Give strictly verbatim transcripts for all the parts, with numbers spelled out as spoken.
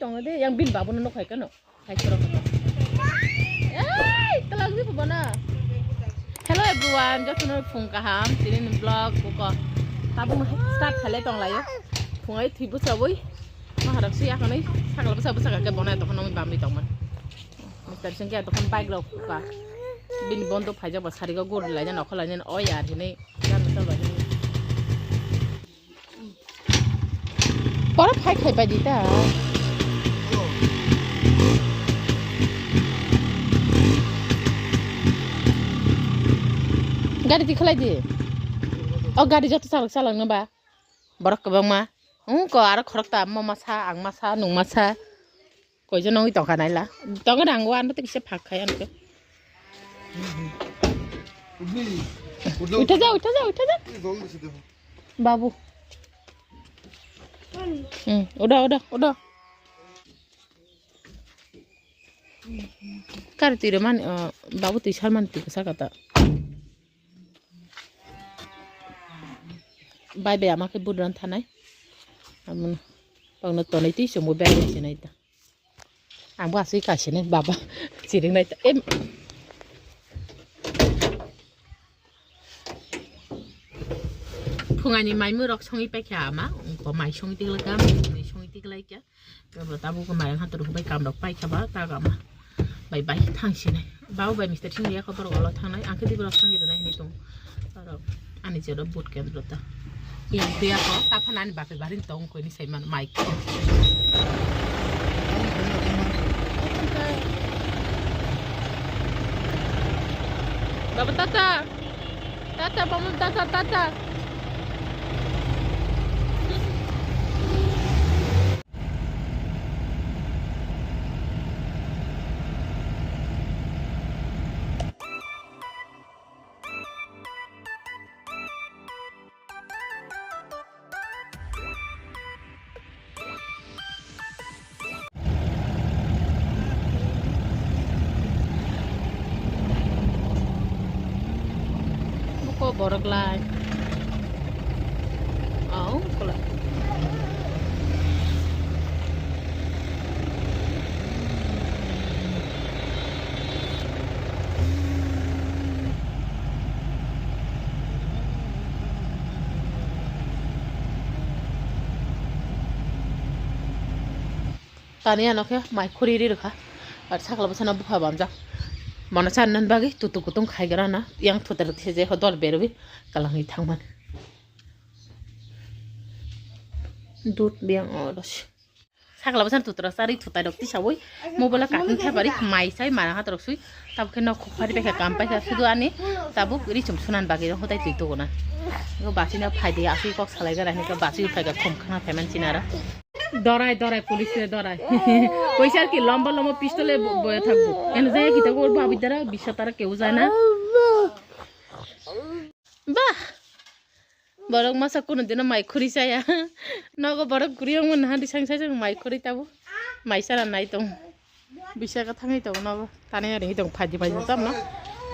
Tongo de, yang bini babuno nuk hai kano. Hai choro kano. Ei, telak di bono. Hello everyone, jotono phung kaham, tini ni vlog buko. Tabuk start khalai tong laio. Phungai thwi bwsabwi. Maharok sui akhonwi sakla bwsa bwsa kake bono tokon nangwi bamwi tongmani. Mister Singh ke tokon bike rok ka. Bini bondo phaijak ba sarigo gori laina nokho laina oi ar hinwi. Pora phai khai pai di ta. Gari di khlai di. O gari joto chalok chalok no ba. Borok kwbangma. Wngko aro khorokta mo masa ang masa nung masa. Koijon nangwi tongkha naila. Tongo rang o ano tei kisa phak khai ano. Utha ja, utha ja, utha ja. Babu. Hmm, udah, udah, udah. Kar twi rwmani, babu twi salmani twi kwchak kata. Bai bai ama khe budran thanai. Amono pangno tonwi twi chumui bai bai sinai ta. Ang bo asui kaisini baba chiringnai ta. Em. Phungani maimui rok songwi paikha ama, ungko mai songwi tiglai kha, mai songwi tiglai kha. Tabuk tabuk mairang hator bai kam rok paikha ba ta gama. Bai bai thang sini. Bau bai mister sini ya kotor golo thangnai, angke di borok thangwi rwnai hini tong. Aro ani jero boot camp rota. Yang dia ko, tapan ani bape barin tong ko ini sai man mic. Baba tata. Tata, mama, tata, tata. Buko borok lai. Au, kola. Tani ano khe mai khuri ri rwkha. Ar sakla bwsano bupha bamjak. Mono chanani bagwi tutu kutung khaigra na. Yang thutar these ho dol berwi kalangwi thangmani. Dut biyang oro se. Sakla bwsano tutra chari thutai rok tisawi mobile o kating thepari mai sai mara hatrok sui tabuk khe nok khukpari paikha kam paikha sudu ani tabuk ri chum sunan bagwi rok hotai twi tuguna. Basino phaidi aswi kok salai gara hinka baswi phaika khum khana phaiman sinara. Dorai dorai police le dorai. Koisa ki lomba lomba pistol e boya thakbo. Eno jaya kita ko babi dara biswa tara keu jana. Bah. Borok masa kunu dino mai khuri chaya. Nogo borok guri wngmani hadi sang sai sang mai khuri tabo. Mai chana nai tong. Bisa ka thangwi tong nogo. Tani ari tong phaidi phaidi tamno.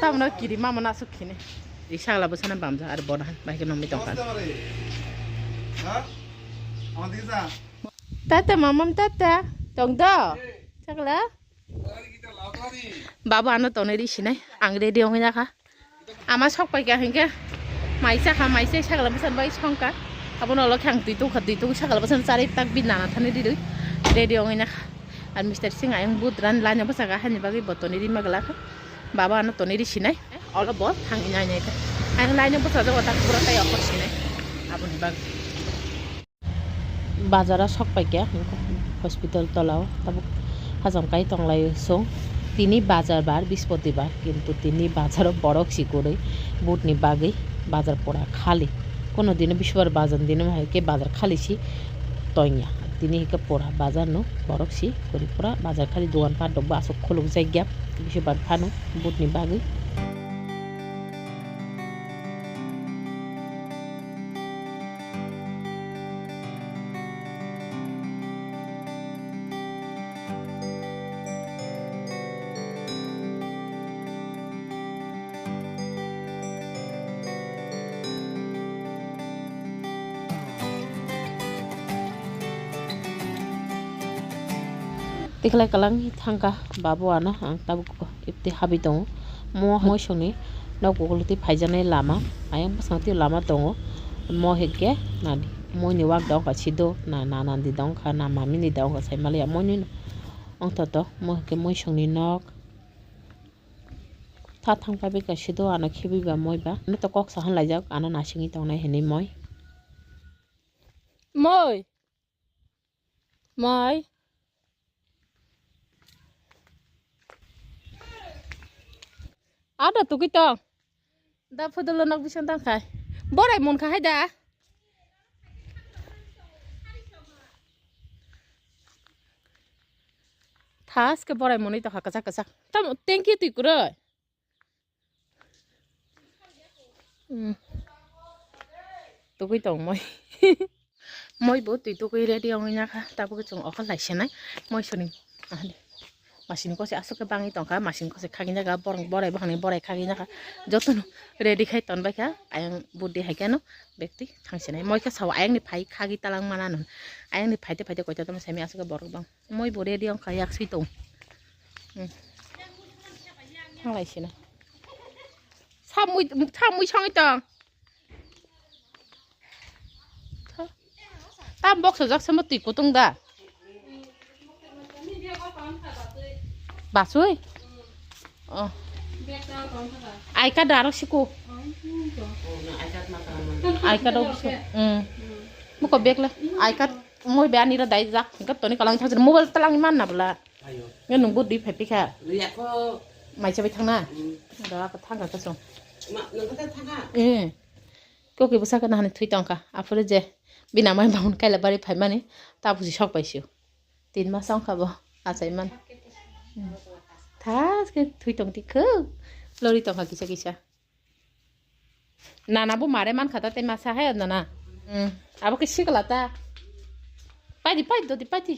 Tamno kiri mama nasuk khini. Ri sagla bwsana bamja ar bona bai khe nongwi tongkha. Tata mamam tata. Tong do. Sagla. Babu ano tonwi ri sinai. Ang ready wngwi nakha. Ama sok paikha hinkhe mai chakha, mai chai sagla bwsani bai songkha. Abono ulo khe ang twi tukha, twi tugwi sagla bwsani charwi tak bi nana thani rirwi ready wngwi nakha. Ar mister Singh ayang budran line o bwsakha, haini bagwi bo tonwi rima glakha. Baba ano tonwi ri sinai, olo bo thangwi nai nai kha. Ayang line o bwsajago tak pura tai okhor sinai. Aboni bagwi. Bazar o sok paikha hospital tola o tabuk hacham kai tonglaio chwng. Tini bazar bar, Bispoti bar, kintu tini bazar o borok si kwrwi, vote ni bagwi bazar pura khali. Kono dino Biswar bazar dino hai khe bazar khali si tongya. Tini hai khe pura bazar no borok si kwrwi pura bazar khali, dogan pat rok bo aswk khuluk jak ya Biswar phano vote ni bagwi. Tikhlai kalang thangkha babu ano ang tabuk ipti habi tongo. Mo moisongni nok bukolo twi phaijaknai lama, ayang bwskango twi lama tongo. Mo hinkhe nadi, moini wak dongkha sido, na, na nandi dongkha, na mamini dongkha sai maliya moini ongthoto. Mo hinkhe moisongni nok. Tha thangpa beka sido ano khibiba moiba. Ano to kok sahan laijak, ano nasingwi tongnai hinwi moi. Moi. Mai. Ada tugui tong. Da photo lo nok bising tang khai. Borai mon kha hai da. Thas ke borai monwi tong kha kwchak kwchak. Tamo thank you twi kwrwi. Hmm. Tugui tong moi. Moi bo twi tugui ready wngwi nakha. Tabuk chwng okol lai senai. Moi soni. Ahadi. Masini kose aswk khe bangwi tongkha. Masini kose khagwi nakha. Borok borai bwkhani borai khagwi nakha. Jotono ready khai ton baikha. Ayang buddi hai kheno bekti thang senai. Moi khe sao ayangni phai khagwi talang manano. Ayangni phaite phaite koito tamo semi aswk khe borok bang. Moi bo ready wngkha yak sui tong. Hmm. Thanglai sina. Samui samui songwi tong. Tam box jak sama twi kutung da. Basui. Oh. Ai ka daro siko. Ai ka daro siko. Hmm. Muko bag le. Ai ka moi be ani ra dai jak. Ka toni kalang thang mobile talang man na bla. Ayo. Nge nungbo di phepi kha. Riya ko. Mai chabai thangna. Hmm. Da ka thang ka song. Ma nang ka thang ka. Eh. Ko ke bwsa ka nahani thui tong ka. Aphuru je bina mai baun kaila bari phai mani. Ta buji sok pai sio. Tin mas wng kha bo. Achai man. Hmm. Thas ke thui tong ti khu. Lori tong kha kisa kisa. Nana bo mare man kha ta tei masa hai nana. Hmm. Abo ke sikla ta. Paidi paidi dodi paidi.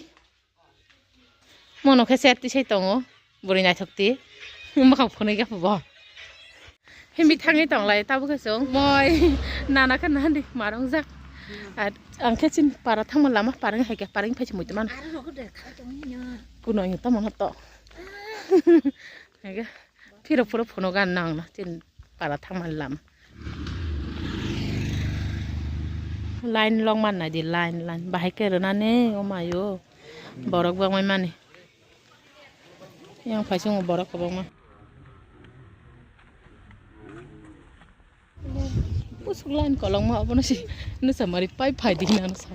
Mono khe ser tisai tongo. Bwrwi naithok ti. Mwkhang phunui khe bo. Himbi thangwi tonglai tabuk khe chwng moi nana khe nandi marung jak. Ar ang khe chini para thangma lama parang hai khe parang phai chumui tongmani. Kuno ang tamo to. Hai khe phiro phuro phuno gan nang na chini para thangma lama. Line long man nai di line line bahai khe rwnani o mayo borok bangmai mani. Yang phai chwng borok kwbangma. Pusuk line kolokma obono si nw samari pai phai di nw sa.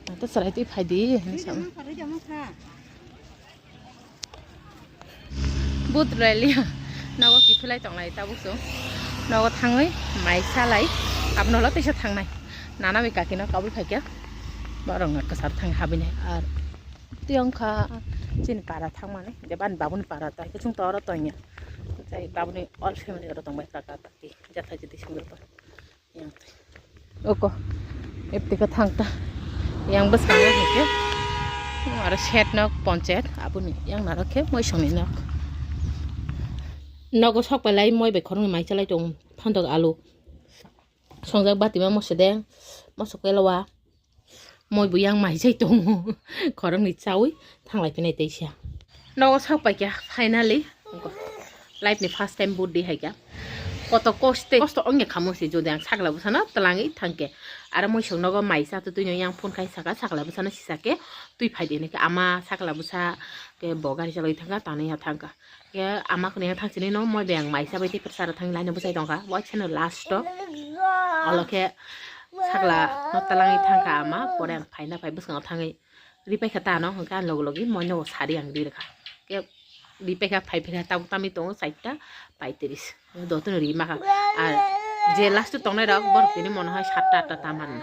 Nata sarai twi phai di nw sa. But rally nogo kiphilai tonglai tabuk chwng. Nogo thangwi mai salai abono lo teisa thangnai. Nana bai kakino kabul phaikha. Borok no kwchar thang habinai ar. Tiyong kha chini para thangmani, je bani babuni para ta, hwnkhe chwng to oro tongya. Tei babuni all family oro tongbai kaka kaki, jatha jati songwi rwkha. Yang twi. Oko, epteka thang ta. Yang bwskango hwnkhe, aro shed nok ponchayat, aboni yang narok khe moisongni nok. Nogo sok pai lai, moi bai khoroknwi mai chalai tongo, phantok alu. Songjak batima moso de, moso kelowa. Moi bo yang mai jai tongo. Khoroknwi chawi thanglai phinai teisa. Nogo sok paikha finally. Life ni first time birthday haikha. Koto koste kosto ongya khamo se jodi ang sakla bwsano twlangwi thangkhe. Aro moisong nogo mai cha twtwi no yang phone khai saka sakla bwsano sisake twi phai di hinwi khe ama sakla bwsa khe bo gari chalwi thangkha tanwi ya thangkha. Khe ama khwnwi thang sini no moi beng mai sabai tei prasad thang line bwsai tongkha. Bo cheno last o. Olo khe sakla no talangwi thangkha ama, pore ang phaina phai bwskango thangwi ripai kha tano, hwnkhe ang logi logi moi no sari ang ri rwkha. Khe ripai kha phai phai kha tabuk tamwi tongo chaita paitris. Dotino ri makha. Ar je last o tongnai rok borok tini mono hai satta atta ta manna.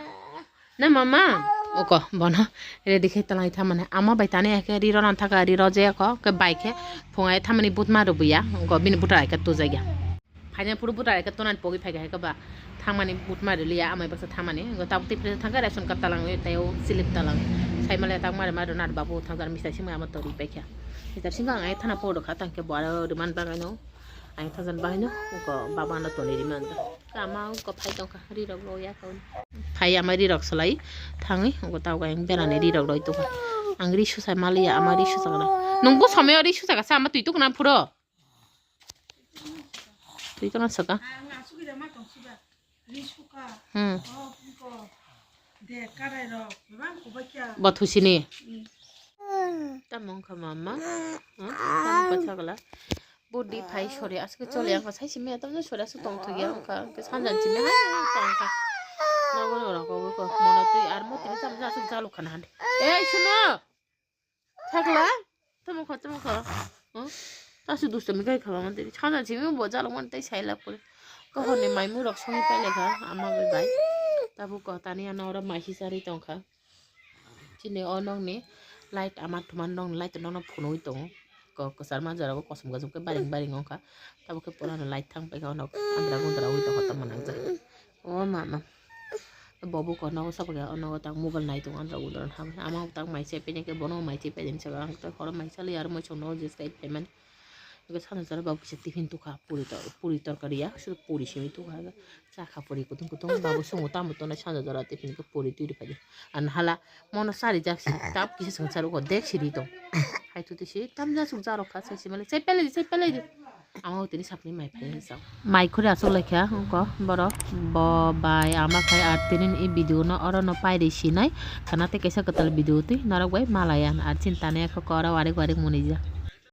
Na mama, oko bono ready khe talai tha mane ama bai tani eke riro nan thaka riro je ko ke bai khe phungai thamani but ma rubuya go bini buta eke tujagya. Phaina puru buta eke tonan pogi phai khe ba thangmani but ma riliya amai baksa thamani go tabuk tipre thangka ration card talang tei o slip talang sai male tak mare ma rona babu thangkar misai sima ama tori pai khe. Misai sima ang ai thana podo kha tangke bo aro duman bangai no. Ang thajak bahai no, ungko baba no toni ri manda. Kama ungko phai tongkha, ri rok rw ya kha. Phai ama ri rok salai thangwi, ungko tawkha ang berani ri rok roi tongkha. Ang ri susa maliya, ama ri susa kana. Nungbo someo ri susa kasa, ama twi tukuna phuro. Twi tukuna saka. Hmm. Bo thusini. Tamong kha mama. Hmm? Tamong kha chakla. Budi phai sori aswk chole ang sai simi atam sori aswk tong thugya ang kha. Ke sanjan simi hai tong kha. Nogo nogo ko ko mono twi ar mo tini tam aswk jalu khana hande. Ei suno. Thakla? Tamo kho, tamo kho. Hmm? Tasu dusto mi kai khaba mantri. Chana chimi bo jalo man tai sai lap kore. Ko hone mai mu rok songi pai lekha ama bai bai. Tabu ko tani ano ora mai hisari tongkha. Chini o nong ni light ama thuman nong light nong no phunui tongo. Ko kwchar ma jora bo kosom kosom ke baring baring ongkha. Tabu ke pura no light thang pai kha ono andra gundra ui tongkha tamo nang jak. O mama. Bobo ko nogo sabo khe o nogo tak mobile nai tongo andra gundra no hamya. Ama tak mai chai pene khe bono mai chai pene sabo ang tak horo mai chali ar moi chong nogo jis kai payment. Eke sana jara babu kisa tiffin tukha puri tor puri torkari ya suru puri simi tukha chakha puri kutung kutung babu songo tamo tongnai sana jara tiffin khe puri twi rwkha di. An hala mono sari jak si tap kisa swng charo ko dek siri tong. Hai tu tisi tam ja suk jaro kha sai simale chai pele di chai pele di. Amo tini sakni mai phai sa. Mai khuri asuk laikha ongko borok bo bai ama khai ar tini i video no oro no pairi sinai. Khana tei kaisa kwtal video twi norok bai malaya ar chinta ne kho kora warik warik munija.